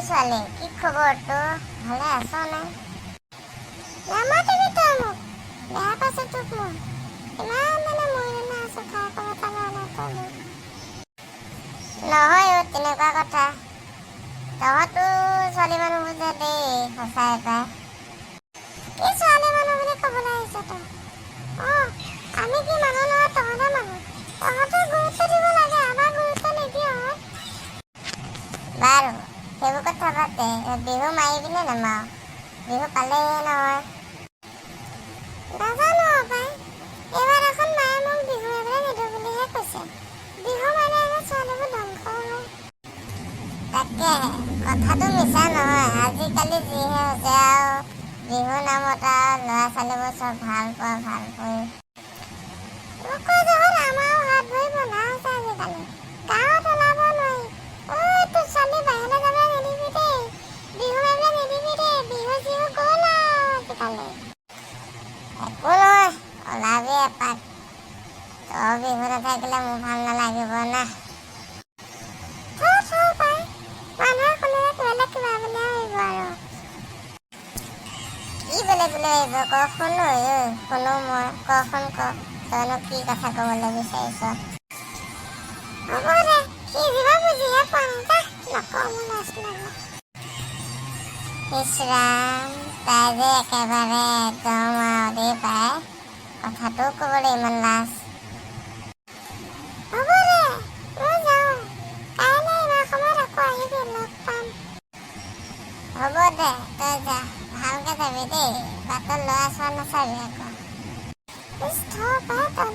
ছোৱালী, কি খবৰ তোৰ? ভালে আছ নে? নামাতিবি তই মোক, বেয়া পাইছো তোক মই। ইমান দিনে মৰি আছো, খা খবৰ এটা লোৱা নাই তই মোক। নহয় অ', তেনেকুৱা কথা। তহঁতো ছোৱালী মানুহবোৰ যে দেই, সঁচাই পাই। কি ছোৱালী মানুহ বুলি ক'বলৈ আহিছ তই? অঁ, আমি কি মানুহ নহয়? তহঁতে মানুহ, তহঁতে গুৰুত্ব দিব লাগে, আমাক গুৰুত্ব নিদিয়। বাৰু, সেইবোৰ কথা বাদ দে। বিহু মাৰিবি নে নামাৰ? বিহু পালেহি নহয়। নাজানো আৰু পাই। এইবাৰ দেখোন মায়ে মোক বিহু মাৰিবলৈ নিদিওঁ বুলিহে কৈছে। বিহু মানে হেনো ছোৱালীবোৰ ধ্বংস হয়। তাকে, কথাটো মিছা নহয়। আজিকালি যিহে হৈছে আৰু, বিহু নামত আৰু ল'ৰা ছোৱালীবোৰ চব ভাল পোৱা ভাল পোৱা। লোকৰ জহত আমাৰো হাত ভৰি বন্ধা হৈছে। আজিকালি গাঁৱত ওলাব নোৱাৰি। ঐ, তোৰ ছোৱালী বাহিৰলৈ যাবলৈ নিদিবি দেই, বিহু মাৰিবলৈ নিদিবি দেই। বিহু চিহু গ'ল আৰু আজিকালি। একো নহয়, ওলাবি এপাক। তই বিহু নাথাকিলে মোৰ ভাল নালাগিব না। থ থ পাই, মানুহে শুনিলে কিবালে কিবা বুলিয়ে ভাবিব। আৰু কি বেলেগ বুলি ভাবিব? ক শুনো। ঐ, শুনো মই। কচোন ক, তইনো কি কথা ক'বলৈ বিচাৰিছ? হ'ব দে, সিজিবা বুজিহে পোৱা নাই। যা, নকওঁ, মোৰ লাজ লাগে। ইছ ৰাম, তাই যে একেবাৰে একদম আৰু দেই পাই, কথাটোও ক'বলৈ ইমান লাজ। হ'ব দে, মই যাওঁ। কাইলৈ ইমান সময়ত আকৌ আহিবি, লগ পাম। হ'ব দে, তই যা, ভালকে যাবি দেই। বাটত ল'ৰা চোৱা নাচাবি আকৌ। ইছ, থ পাই তই।